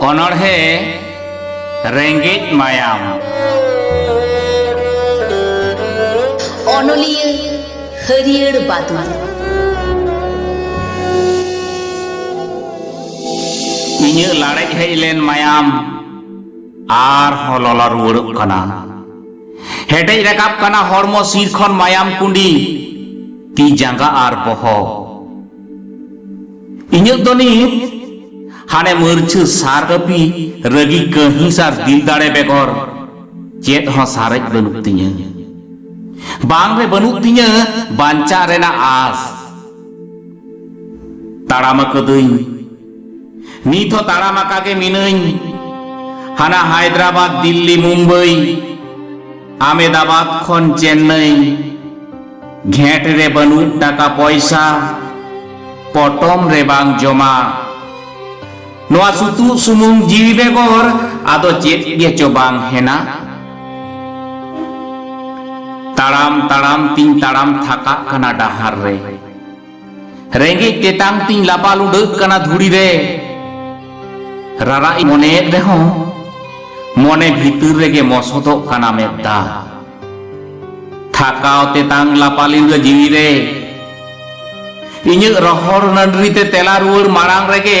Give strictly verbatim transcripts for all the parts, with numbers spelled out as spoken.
ᱚᱱᱚᱬᱦᱮ ᱨᱮᱸᱜᱮᱡ ᱢᱟᱭᱟᱢ᱾ ᱚᱱᱚᱞᱤᱭᱟᱹ ᱦᱟᱹᱨᱭᱟᱹᱲ ᱵᱟᱫᱩᱞ᱾ ᱤᱧᱟᱹᱜ ᱞᱟᱲᱮᱡ ᱦᱮᱡ ᱞᱮᱱ ᱢᱟᱭᱟᱢ ᱟᱨᱦᱚᱸ ᱞᱚᱞᱚ ᱨᱩᱣᱟᱹᱲᱚᱜ ᱠᱟᱱᱟ᱾ ᱦᱮᱰᱮᱡ ᱨᱟᱠᱟᱵ ᱠᱟᱱᱟ ᱦᱚᱲᱢᱚ ᱥᱤᱨ ᱠᱷᱚᱱ ᱢᱟᱭᱟᱢ ᱠᱩᱸᱰᱤ, ᱛᱤ ᱡᱟᱸᱜᱟ ᱟᱨ ᱵᱚᱦᱚᱜ᱾ ᱤᱧᱟᱹᱜ ᱫᱚ ᱱᱤᱛ ᱦᱟᱱᱮ ᱢᱟᱹᱨᱪᱷᱟᱹ ᱥᱟᱨ ᱠᱟᱹᱯᱤ, ᱨᱟᱹᱜᱤ ᱠᱟᱹᱦᱤᱸᱥ ᱟᱨ ᱫᱤᱞ ᱫᱟᱲᱮ ᱵᱮᱜᱚᱨ ᱪᱮᱫ ᱦᱚᱸ ᱥᱟᱨᱮᱡ ᱵᱟᱹᱱᱩᱜ ᱛᱤᱧᱟᱹ᱾ ᱵᱟᱝ ᱨᱮ ᱵᱟᱹᱱᱩᱜ ᱛᱤᱧᱟᱹ ᱵᱟᱧᱪᱟᱜ ᱨᱮᱱᱟᱜ ᱟᱸᱥ᱾ ᱛᱟᱲᱟᱢ ᱟᱠᱟᱫᱟᱹᱧ, ᱱᱤᱛ ᱦᱚᱸ ᱛᱟᱲᱟᱢ ᱟᱠᱟ ᱜᱮ ᱢᱤᱱᱟᱹᱧ᱾ ᱦᱟᱱᱟ ᱦᱟᱭᱫᱨᱟᱵᱟᱫᱽ, ᱫᱤᱞᱞᱤ, ᱢᱩᱢᱵᱟᱭ, ᱟᱢᱮᱫᱟᱵᱟᱫᱽ ᱠᱷᱚᱱ ᱪᱮᱱᱱᱟᱭ᱾ ᱜᱷᱮᱸᱴ ᱨᱮ ᱵᱟᱹᱱᱩᱜ ᱴᱟᱠᱟ ᱯᱚᱭᱥᱟ, ᱯᱚᱴᱚᱢ ᱨᱮ ᱵᱟᱝ ᱡᱚᱢᱟ᱾ ᱱᱚᱣᱟ ᱥᱩᱛᱩᱜ ᱥᱩᱢᱩᱝ ᱡᱤᱣᱤ ᱵᱮᱜᱚᱨ ᱟᱫᱚ ᱪᱮᱫ ᱜᱮᱪᱚ ᱵᱟᱝ ᱦᱮᱱᱟᱜ᱾ ᱛᱟᱲᱟᱢ ᱛᱟᱲᱟᱢ ᱛᱤᱧ ᱛᱟᱲᱟᱢ ᱛᱷᱟᱠᱟᱜ ᱠᱟᱱᱟ ᱰᱟᱦᱟᱨ ᱨᱮ᱾ ᱨᱮᱸᱜᱮᱡ ᱛᱮᱛᱟᱝ ᱛᱤᱧ ᱞᱟᱯᱟ ᱞᱩᱸᱰᱟᱹᱜ ᱠᱟᱱᱟ ᱫᱷᱩᱲᱤ ᱨᱮ᱾ ᱨᱟᱨᱟᱜ ᱤᱧ ᱢᱚᱱᱮᱭᱮᱫ ᱨᱮᱦᱚᱸ, ᱢᱚᱱᱮ ᱵᱷᱤᱛᱤᱨ ᱨᱮᱜᱮ ᱢᱚᱥᱚᱫᱚᱜ ᱠᱟᱱᱟ ᱢᱮᱫ ᱫᱟᱜ᱾ ᱛᱷᱟᱠᱟᱣ ᱛᱮᱛᱟᱝ ᱞᱟᱯᱟ ᱞᱤᱸᱰᱟᱹ ᱡᱤᱣᱤ ᱨᱮ᱾ ᱤᱧᱟᱹᱜ ᱨᱚᱦᱚᱲ ᱱᱟᱹᱰᱨᱤ ᱛᱮ ᱛᱮᱞᱟ ᱨᱩᱣᱟᱹᱲ ᱢᱟᱲᱟᱝ ᱨᱮᱜᱮ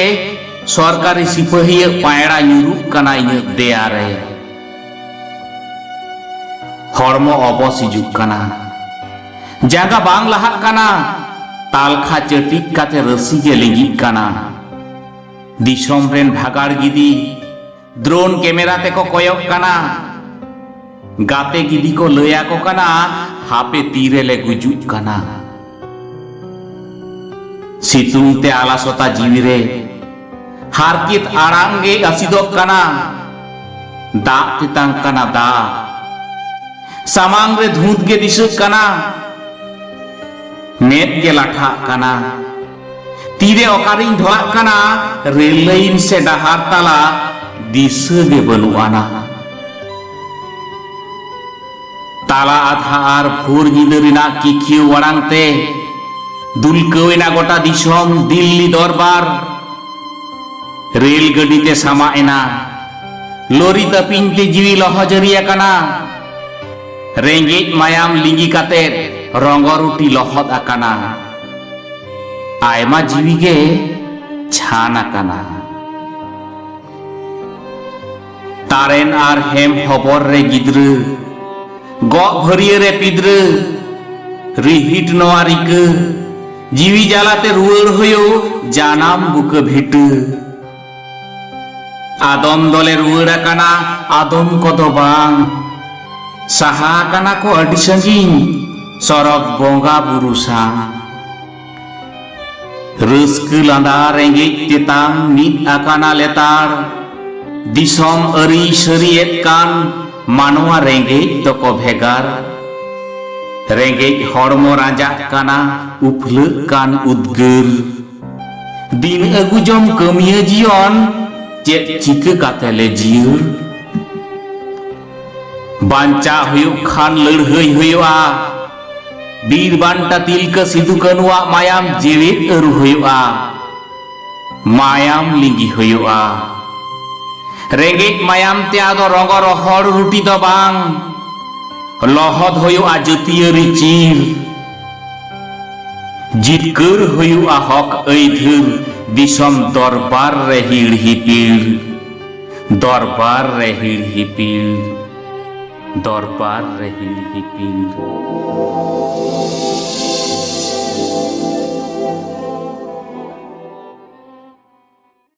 ᱥᱚᱨᱠᱟᱨᱤ ᱥᱤᱯᱟᱹᱦᱤᱭᱟᱹ ᱯᱟᱭᱲᱟ ᱧᱩᱨᱩᱜ ᱠᱟᱱᱟ ᱤᱧᱟᱹᱜ ᱫᱮᱭᱟ ᱨᱮ᱾ ᱦᱚᱲᱢᱚ ᱚᱵᱚᱥ ᱦᱤᱡᱩᱜ ᱠᱟᱱᱟ᱾ ᱡᱟᱸᱜᱟ ᱵᱟᱝ ᱞᱟᱦᱟᱜ ᱠᱟᱱᱟ᱾ ᱛᱟᱞᱠᱷᱟ ᱪᱟᱹᱴᱤᱡ ᱠᱟᱛᱮ ᱨᱟᱹᱥᱤ ᱜᱮ ᱞᱤᱸᱜᱤᱜ ᱠᱟᱱᱟ᱾ ᱫᱤᱥᱚᱢ ᱨᱮᱱ ᱵᱷᱟᱜᱟᱲ ᱜᱤᱫᱤ ᱰᱨᱳᱱ ᱠᱮᱢᱮᱨᱟ ᱛᱮᱠᱚ ᱠᱚᱭᱚᱜ ᱠᱟᱱᱟ᱾ ᱜᱟᱛᱮ ᱜᱤᱫᱤ ᱠᱚ ᱞᱟᱹᱭ ᱟᱠᱚ ᱠᱟᱱᱟ, ᱦᱟᱯᱮ ᱛᱤᱨᱮᱞᱮ ᱜᱩᱡᱩᱜ ᱠᱟᱱᱟ᱾ ᱥᱤᱛᱩᱝ ᱛᱮ ᱟᱞᱟᱥᱚᱛᱟ ᱡᱤᱣᱤ ᱨᱮ ᱦᱟᱨᱠᱮᱛ ᱟᱲᱟᱝ ᱜᱮ ᱟᱹᱥᱤᱫᱚᱜ ᱠᱟᱱᱟ᱾ ᱫᱟᱜ ᱛᱮᱛᱟᱝ ᱠᱟᱱᱟ ᱫᱟᱜ᱾ ᱥᱟᱢᱟᱝ ᱨᱮ ᱫᱷᱩᱸᱛ ᱜᱮ ᱫᱤᱥᱟᱹᱜ ᱠᱟᱱᱟ᱾ ᱢᱮᱫ ᱜᱮ ᱞᱟᱴᱷᱟᱜ ᱠᱟᱱᱟ᱾ ᱛᱤᱨᱮ ᱚᱠᱟᱨᱤᱧ ᱰᱷᱚᱲᱟᱜ ᱠᱟᱱᱟ, ᱨᱮᱞ ᱞᱟᱭᱤᱱ ᱥᱮ ᱰᱟᱦᱟᱨ ᱛᱟᱞᱟ, ᱫᱤᱥᱟᱹ ᱜᱮ ᱵᱟᱹᱱᱩᱜ ᱟᱱᱟ᱾ ᱛᱟᱞᱟ ᱟᱫᱷᱟ ᱟᱨ ᱵᱷᱳᱨ ᱧᱤᱫᱟᱹ ᱨᱮᱱᱟᱜ ᱠᱤᱠᱤᱭᱟᱹ ᱟᱲᱟᱝ ᱛᱮ ᱫᱩᱞᱠᱟᱹᱣ ᱮᱱᱟ ᱜᱚᱴᱟ ᱫᱤᱥᱚᱢ ᱫᱤᱞᱞᱤ ᱫᱚᱨᱵᱟᱨ᱾ ᱨᱮᱞ ᱜᱟᱹᱰᱤ ᱛᱮ ᱥᱟᱢᱟᱜ ᱮᱱᱟ, ᱞᱚᱨᱤ ᱛᱟᱹᱯᱤᱧ ᱛᱮ ᱡᱤᱣᱤ ᱞᱚᱦᱚᱡᱟᱹᱨᱤ ᱟᱠᱟᱱᱟ᱾ ᱨᱮᱸᱜᱮᱡ ᱢᱟᱭᱟᱢ ᱞᱤᱸᱜᱤ ᱠᱟᱛᱮ ᱨᱚᱝᱜᱚ ᱨᱩᱴᱤ ᱞᱚᱦᱚᱫ ᱟᱠᱟᱱᱟ᱾ ᱟᱭᱢᱟ ᱡᱤᱣᱤ ᱜᱮ ᱪᱷᱟᱱ ᱟᱠᱟᱱᱟ᱾ ᱛᱟᱨᱮᱱ ᱟᱨ ᱦᱮᱢ ᱦᱚᱵᱚᱨ ᱨᱮ ᱜᱤᱫᱽᱨᱟᱹ, ᱜᱚᱜ ᱵᱷᱟᱹᱨᱭᱟᱹ ᱨᱮ ᱯᱤᱫᱽᱨᱟᱹ, ᱨᱤᱦᱤᱴ ᱱᱚᱣᱟ ᱨᱤᱠᱟᱹ, ᱡᱤᱣᱤ ᱡᱟᱞᱟᱛᱮ ᱨᱩᱣᱟᱹᱲ ᱦᱩᱭᱩᱜ ᱡᱟᱱᱟᱢ ᱵᱩᱠᱟᱹ ᱵᱷᱤᱴᱟᱹ᱾ ᱟᱫᱚᱢ ᱫᱚᱞᱮ ᱨᱩᱣᱟᱹᱲ ᱟᱠᱟᱱᱟ, ᱟᱫᱚᱢ ᱠᱚᱫᱚ ᱵᱟᱝ᱾ ᱥᱟᱦᱟ ᱟᱠᱟᱱᱟ ᱠᱚ ᱟᱹᱰᱤ ᱥᱟᱺᱜᱤᱧ, ᱥᱚᱨᱚᱜᱽ ᱵᱚᱸᱜᱟ ᱵᱩᱨᱩ ᱥᱟᱶ᱾ ᱨᱟᱹᱥᱠᱟᱹ ᱞᱟᱸᱫᱟ ᱨᱮᱸᱜᱮᱡ ᱛᱮᱛᱟᱝ ᱢᱤᱫ ᱟᱠᱟᱱᱟ ᱞᱮᱛᱟᱲ᱾ ᱫᱤᱥᱚᱢ ᱟᱹᱨᱤ ᱥᱟᱹᱨᱤᱭᱮᱫ ᱠᱟᱱ ᱢᱟᱱᱣᱟ ᱨᱮᱸᱜᱮᱡ ᱫᱚᱠᱚ ᱵᱷᱮᱜᱟᱨ᱾ ᱨᱮᱸᱜᱮᱡ ᱦᱚᱲᱢᱚ ᱨᱟᱸᱡᱟᱜ ᱠᱟᱱᱟ ᱩᱯᱷᱞᱟᱹᱜ ᱠᱟᱱ ᱩᱫᱽᱜᱟᱹᱨ᱾ ᱫᱤᱱ ᱟᱹᱜᱩ ᱡᱚᱢ ᱠᱟᱹᱢᱤᱭᱟᱹ ᱡᱤᱭᱚᱱ ᱪᱮᱫ ᱪᱤᱠᱟᱹ ᱠᱟᱛᱮ ᱞᱮ ᱡᱤᱭᱟᱹᱲ? ᱵᱟᱧᱪᱟᱜ ᱦᱩᱭᱩᱜ ᱠᱷᱟᱱ ᱞᱟᱹᱲᱦᱟᱹᱭ ᱦᱩᱭᱩᱜᱼᱟ᱾ ᱵᱤᱨ ᱵᱟᱱᱴᱟ ᱛᱤᱞᱠᱟᱹ ᱥᱤᱫᱩ ᱠᱟᱹᱱᱩᱣᱟᱜ ᱢᱟᱭᱟᱢ ᱡᱮᱣᱮᱫ ᱟᱹᱨᱩ ᱦᱩᱭᱩᱜᱼᱟ᱾ ᱢᱟᱭᱟᱢ ᱞᱤᱸᱜᱤ ᱦᱩᱭᱩᱜᱼᱟ᱾ ᱨᱮᱸᱜᱮᱡ ᱢᱟᱭᱟᱢ ᱛᱮ ᱟᱫᱚ ᱨᱚᱸᱜᱚ ᱨᱚᱦᱚᱲ ᱨᱩᱴᱤ ᱫᱚ ᱵᱟᱝ, ᱞᱚᱦᱚᱫ ᱦᱩᱭᱩᱜᱼᱟ ᱡᱟᱹᱛᱤᱭᱟᱹᱨᱤ ᱪᱤᱨ᱾ ᱡᱤᱛᱠᱟᱹᱨ ᱦᱩᱭᱩᱜᱼᱟ ᱦᱚᱠ ᱟᱹᱭᱫᱷᱟᱹᱨ, ᱫᱤᱥᱚᱢ ᱫᱚᱨᱵᱟᱨ ᱨᱮ ᱦᱤᱲ ᱦᱤᱯᱤᱲ᱾ ᱫᱚᱨᱵᱟᱨ ᱨᱮ ᱦᱤᱲ ᱦᱤᱯᱤᱲ᱾ ᱫᱚᱨᱵᱟᱨ ᱨᱮ ᱦᱤᱲ ᱦᱤᱯᱤᱲ᱾